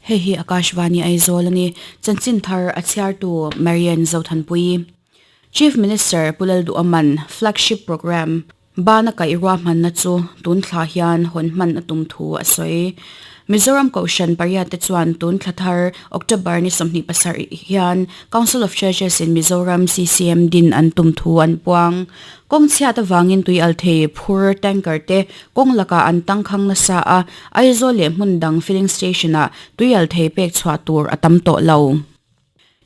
Hei hi Akashvani Aizawl a ni. Chanchin thar a chhiartu Marian Zothanpuii. Chief Minister Pu Lalduhaman Flagship Programme bana kaih ruahmanna chu tun thla hian hawn hman a tum thu a sawi. Mizoram Kohhran pariat te chuan tun thla thar October ni 27 hian Council of Churches in Mizoram, CCM, din an tum thu an puang. Kawng chhiat avangin tui al thei phur tanker te kawng lakah an tangkhang nasa a, Aizawl leh hmun dang filling station ah tui al thei pek chhuah tur a tam tawh lo.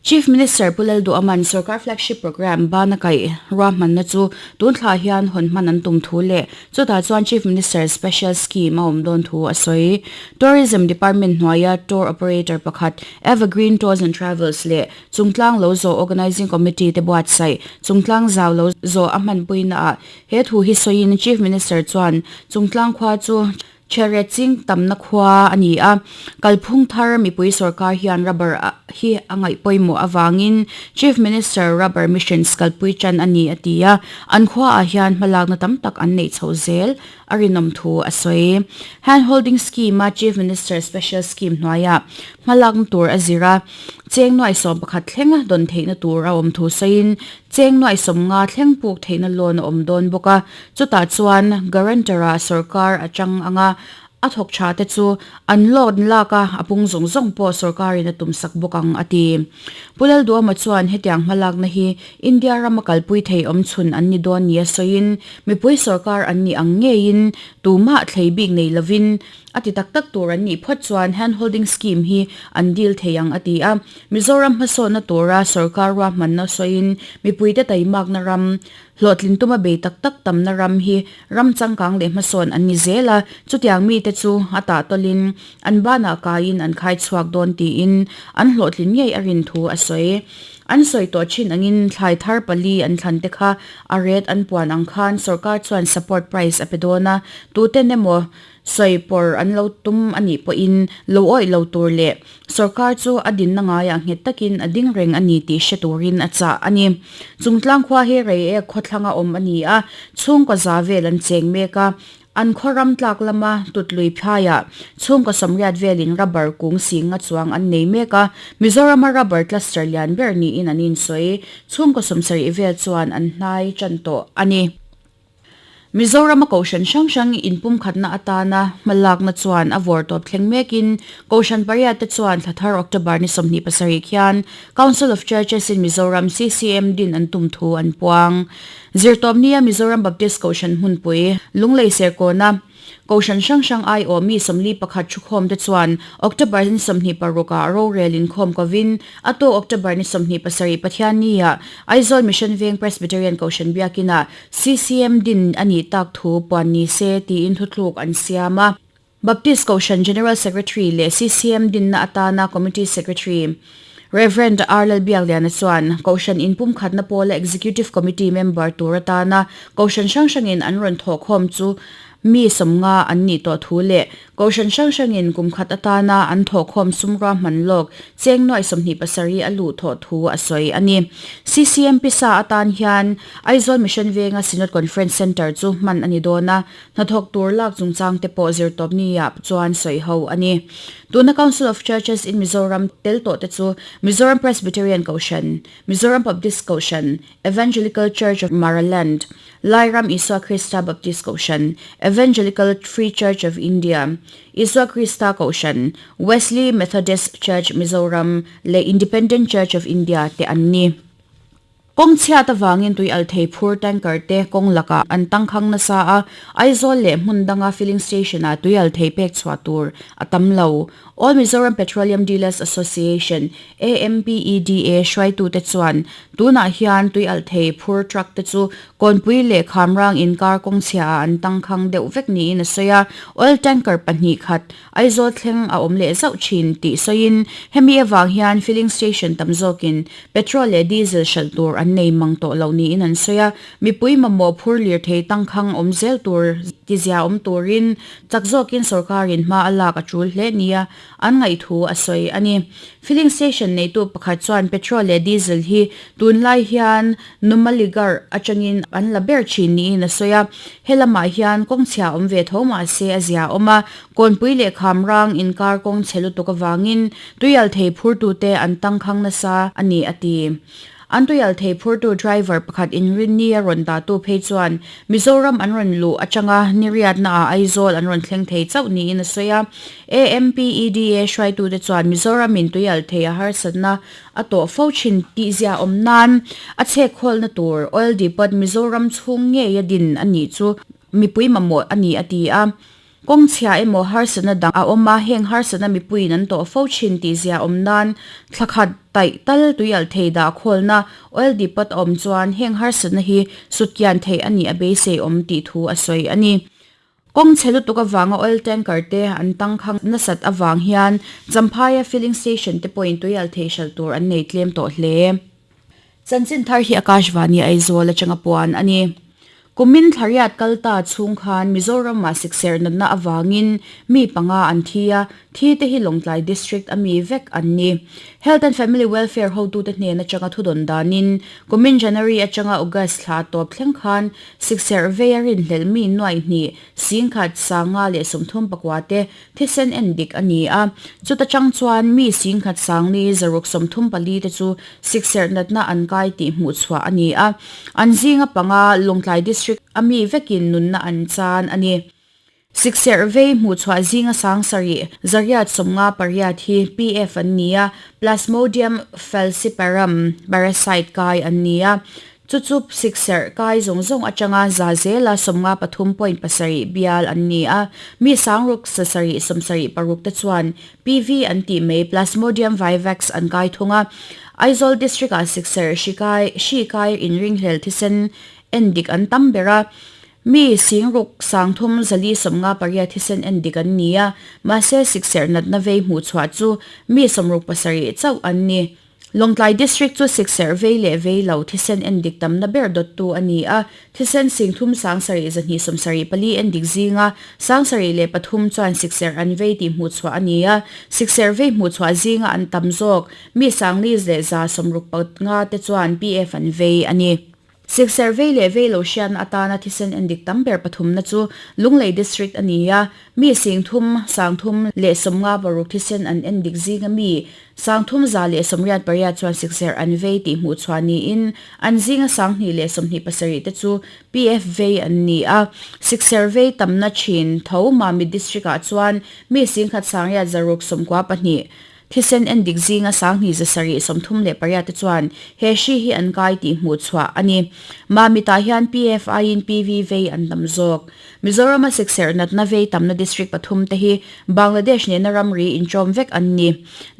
Chief Minister Pu Lalduhaman Sorkar Flagship Programme bana kaih ruahmanna chu tun thla hian hawn hman an tum thu leh chutah chuan Chief Minister Special Scheme a awm dawn thu a sawi. Tourism Department hnuaia tour operator pakhat Evergreen Tours and Travels leh Chungtlang Lo Zawh Organising Committee te buatsaih Chungtlang Zau Lo Zawh a hmanpuinaah he thu hi sawiin Chief Minister chuan Chungtlang khua chu Chhehret ching tamna khua a ni a, kalphung thar mipui sorkar hian rubber hi a ngaih pawimawh avangin Chief Minister Rubber Missions kalpui tan a ni a ti a, an khuaah hian hmalakna tam tak an neih chhoh zel a rinawm thu a sawi. Hand Holding Scheme-a Chief Minister Special Scheme hnuaiah hmalakna tur a zir a, cheng nuai 11 thleng dawn theihna tur a awm thu sawiin cheng nuai 50 thleng puk theihna loan a awm dawn bawk a, Chutah chuan guarantor-ah sorkar a chang ang a, a thawk tha te chu an loan lak a, a pung zawng zawng pawh sorkarin a tumsak bawk ang, a ti. Pu Lalduama chuan hetiang hmalakna hi India rama kalpui thei awm chhun an ni dawn nia sawiin, mipui sorkar an nih ang ngeiin tumah thlei bik nei lovin a ti tak tak tur an nih phawt chuan hand holding scheme hi an deal thei ang, a ti a. Mizoram hmasawnna tura sorkar ruahmanna sawiin mipuite taimakna ram Hlawhtlin tuma bei tak tak tamna ram hi ram changkang leh hmasawn an ni zel a, chutiang mite chu a tah tawlhin an banah kaiin an khai chhuak dawn tiin an hlawhtlin ngei a rin thu a sawi. An sawi tawh thin angin thlai thar pali an thlan te kha a ret an puan ang khan sorkar chuan support price a pe dawn a, tuten emaw Sawi pawr an lo tum a nih pawhin lo awih lo tur leh sorkar chu a dinna ngaiah nghet takin a ding reng a ni tih hre turin a chah a ni. Chungtlang khua hi Reiek khawthlanga awm a ni a, chhungkaw za vel an cheng mek a, an khaw ram tlak lama Tutlui phaiah chhungkaw sawmriat velin rubber kung singa chuang an nei mek a, Mizorama rubber cluster lian ber niin an insawi. Chhungkaw 70 vel chuan an hnai tan tawh a ni. Mizorama Kohhran hrang hrang inpumkhatna atana hmalakna chuan a vawr tawp thleng mekin Kohhran pariat te chuan thla thar October ni 27 khian Council of Churches in Mizoram, CCM, din an tum thu an puang. Zirtawpnia Mizoram Baptist Kohhran hmunpui, Lunglei Serkawna, Kohhran hrang hrang aiawh mi 41 thukhawm te chuan October ni 26 ah rorel inkhawm kovin a tawk October ni 27 Pathianni-ah Aizawl Mission Veng Presbyterian Kohhran Biakinah CCM din a nih tak thu puan ni se tiin thuthluk an siam a. Baptist Kohhran General Secretary leh CCM dinna atana Committee Secretary Rev. R. Lalbiakliana chuan Kohhran inpumkhatna pawla Executive Committee member tur atana Kohhran hrang hrangin an rawn thawhkhawm chu mi 50 an nih tawh thu leh Kohhran hrang hrangin kum khat atana an thawhkhawm sum ruahman lawk cheng nuai 27 a luh thawh thu a sawi a ni. CCM pisa atan hian Aizawl Mission Venga Synod Conference Centre chu hman a ni dawn a, Hnathawk tur lak chungchang te pawh zirtawp niah chuan sawi ho a ni. Tuna Council of Churches in Mizoram tel tawh te chu Mizoram Presbyterian Kohhran, Mizoram Baptist Kohhran, Evangelical Church of Maraland, Lairam Isua Krista Baptist Kohhran, Evangelical Free Church of India, Isua Krista Kohhran, Wesley Methodist Church Mizoram leh Independent Church of India te an ni. Kawng chhiat avangin tui al thei phur tanker te kawng lakah an tangkhang nasa a, Aizawl leh hmun danga filling station ah tui al thei pek chhuah tur a tam lo. All Mizoram Petroleum Dealers Association, AMPEDA, hruaitute chuan tunah hian tui al thei phur truck te chu Kawnpui leh Khamrang inkar kawng chhia ah an tangkhang deuh vek niin a sawi a, oil tanker pahnih khat Aizawl thleng a awm leh zauh thin tih sawiin hemi avang hian filling station tam zawkin petrol leh diesel hralh tur an an nei mang tawh loh niin an sawi a. Mipui mamawh phur lirthei tangkhang awm zel tur tizia awm turin chak zawkin sorkarin hma a lak a tul hle nia an ngaihthu a sawi a ni. Filling station neitu pakhat chuan petrol leh diesel hi tunlai hian Numaligarh atangin an la ber thin niin a sawi a. He lamah hian kawng chhia awm ve tho mah se a zia awm a, Kawnpui leh Khamrang inkar kawng chhe lutuk avangin tuialthei phurtute an tangkhang nasa a ni a ti. An tuialthei phurtu driver pakhat inrinni a rawn dahtu phei chuan Mizoram an rawn luh atanga niriatnaah Aizawl an rawn thleng thei chauh niin a sawi a. AMPEDA hruaitute chuan Mizoramin tuialthei a harsatna a tawh fo thin tih zia awm nan a chhekkhawlna tur oil depot Mizoram chhung ngeia din a nih chu mipui mamawh a ni a ti a. Kawng chhia emaw harsatna dang a awm a, heng harsatna mipuiin an tawh fo thin tih zia awm nan thla khat taih tal tuialh thei dah khawlna oil depot a awm chuan heng harsatna hi sutkian theih a nih a beisei awm tih thu a sawi a ni. Kawng chhe lutuk avanga oil tanker te an tangkhang nasat avang hian Champhaia filling station te pawhin tuialh thei hralh tur an nei tlem tawh hle. Chanchin thar hi Akashvani Aizawl atanga puan a ni. Kumin thlariat kal ta chhung khan Mizoramah sikserh natna avangin mi panga an thi a, thi te hi Lawngtlai District a mi vek an ni. Health and Family Welfare hotute hnen atanga thudawn danin kumin January atanga August thla tawp thleng khan sikserh vei a rinhlelh mi nuaih hnih, 10,000, 500 leh 34 te Thisen en dik a ni a, chuta chang chuan mi 10,000 sangni zaruk 34 te chu sikserh natna an kai tih hmuh chhuah a ni a, an zinga panga Lawngtlai District a mi vekin nunna an chan a ni. Sikserh vei hmuh chhuah zinga sang sarih zariat 58 hi PF an ni a, Plasmodium falciparum parasite kai an ni a, Chu chu sikserh kai zawng zawng atanga za zela 53.7 bial an ni a, mi sangruk sasarih 76 te chuan PV an tih mai Plasmodium vivax an kai thung a. Aizawl District-ah sikserh hri kai hri kai inringhlel thisen endik an tam ber a, mi singruk sangthum zali 58 thisen endik an ni a, mahse sikserh natna vei hmuhchhuah chu mi 67 chauh an ni. Lawngtlai District chu sikserh vei leh vei lo thisen endik tamna ber dawttu a ni a, thisen 30 7 74 endik zinga 73 chuan sikserh an vei tih hmuhchhuah a ni a, sikserh vei hmuhchhuah zinga an tam zawk mi 4,165 te chuan PF an vei a ni. Sikserh vei leh vei lo hriatna atana thisen endik tam ber pathumna chu Lunglei District a ni a, mi 30 356 thisen an endik zinga mi 3188 chuan sikserh an vei tih hmuhchhuah niin an zinga 227 te chu PF vei an ni a. Sikserh vei tamna thin tho Mamit District-ah chuan mi 1692 Thisen endik zinga 2738 te chuan he hri hi an kai tih hmuh chhuah a ni. Mamitah hian PFI-in PV vei an tam zawk. Mizorama sikserh natna vei tamna district pathum te hi Bangladesh nena ramri inṭawm vek an ni.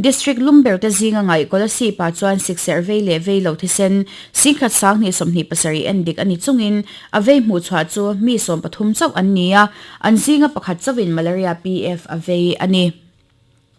District lum ber te zinga ngaih Kolasib-ah chuan sikserh vei leh vei lo thisen 1227 endik a ni chungin a vei hmuh chhuah chu mi 13 chauh an ni a, an zinga pakhat chauhin malaria PF a vei a ni.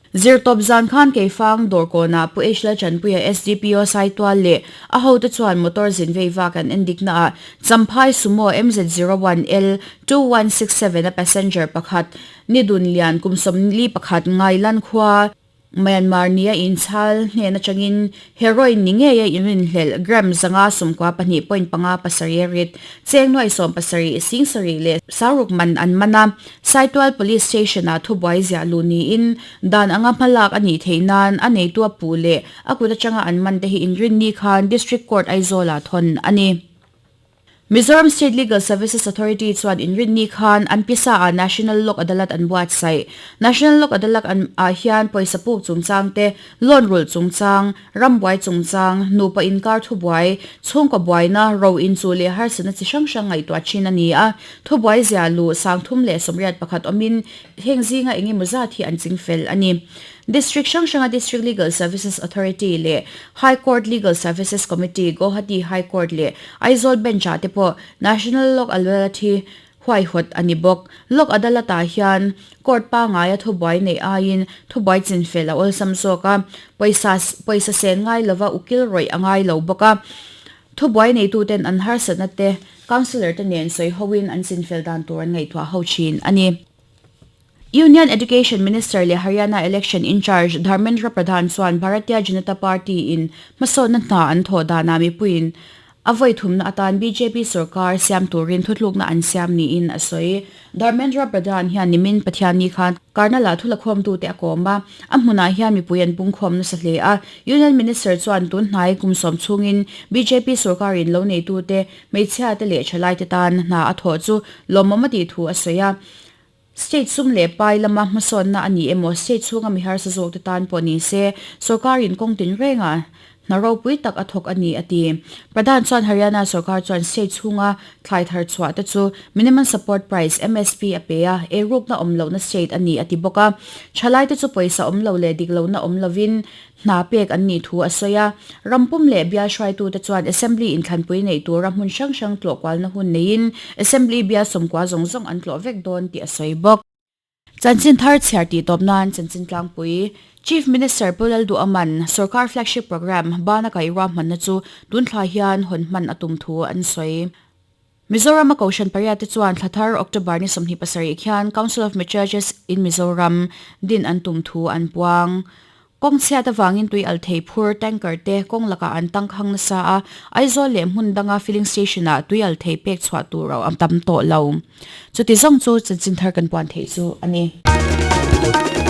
Zirtawp zan khan Keifang Dawrkawnah Pu H Lalchanpuia SDPO Saitual leh a hote chuan motor zin vei vak an endikna ah Champhai Sumo MZ 01 L 2167 a passenger pakhat Nidun Lian kum 41 Ngailan khua Myanmar nia inchhal hnen atangin Heroin ni ngeia inrinhlelh gram 592.57 rit cheng nuai 17 7 leh saruk man an man a. Saitual Police Station-ah thubuai ziah luh niin dan anga hmalak a nih theih nan a neitu a puh leh a kut atanga an man te hi inrinni khan District Court Aizawl-ah thawn a ni. Mizoram State Legal Services Authority chuan inrinni khan an pisa-ah National Lok Adalat an buatsaih. National Lok Adalat an ah hian pawisa puk chungchang te, loan rulh chungchang, rambuai chungchang, nupa inkar thubuai, chhungkaw buaina, ro inchuh leh harsatna chi hrang hrang ngaihtuah thin a ni a. Thubuai zia luh 381 awmin heng zinga eng emaw zat hi an chingfel a ni. District hrang hranga District Legal Services Authority leh High Court Legal Services Committee, Guwahati High Court leh Aizawl Bench-ah te pawh National Lok Adalat hi huaihawt a ni bawk. Lok Adalat-ah hian court pangaia thubuai neih aiin thubuai chinfel a awlsam zawk a, pawisa pawisa sen ngai lova ukil rawih a ngai lo bawk a. Thubuai neituten an harsatna te Councillor te nen sawi hoin an chinfel dan tur an ngaihtuah ho thin a ni. Union Education Minister leh Haryana Election in-charge Dharmendra Pradhan chuan Bharatiya Janata Party in hmasawnna hna an thawh danah mipuiin a vawi thumna atan bjp sorkar siam turin thutlukna an siam niin a sawi. Dharmendra Pradhan hian nimin Pathianni khan Karnal-ah thulakhawmtute a kawm a, a hmunah hian mipui an pungkhawm nasa hle a. Union Minister chuan tun hnai kum sawm chhungin bjp sorkarin lo neitute, hmeichhiate leh thalaite tan hna a thawh chu lawmawm a tih thu a sawi a. State sum leh pai lama hmasawnna a ni emaw, state chhunga mi harsa zawkte tan pawh ni se, sorkarin kawng tinrengah hna ropui tak a thawk a ni, a ti. Pradhan chuan Haryana sorkar chuan state chhunga thlai thar chhuah te chu Minimum Support Price, MSP, a pe a, eirukna awm lohna state a ni, a ti bawk a. Thalaite chu pawisa awm lo leh dik lohna awm lovin Hna pek an nih thu a sawi a, rampum leh bial hruaitute chuan Assembly inthlanpui neih tura hmun hrang hrang tlawh kualna hun neiin Assembly bial sawmkua zawng zawng an tlawh vek dawn tih a sawi bawk. Chanchin thar chhiar tih tawp nan chanchin tlangpui Chief Minister Pu Lalduhaman sorkar flagship programme bana kaih ruahmanna chu tun thla hian hawn hman a tum thu an sawi. Mizoram a Kohhran pariat te chuan thla thar October ni 27 khian Council of Churches in Mizoram din an tum thu an puang. Kawng chhiat avangin tui al thei phur tanker te kawng lakah an tangkhang nasa a, Aizawl leh hmun danga filling station ah tui al thei pek chhuah tur a tam tawh lo. Chuti zawng chu chanchin thar kan puan theih chu a ni.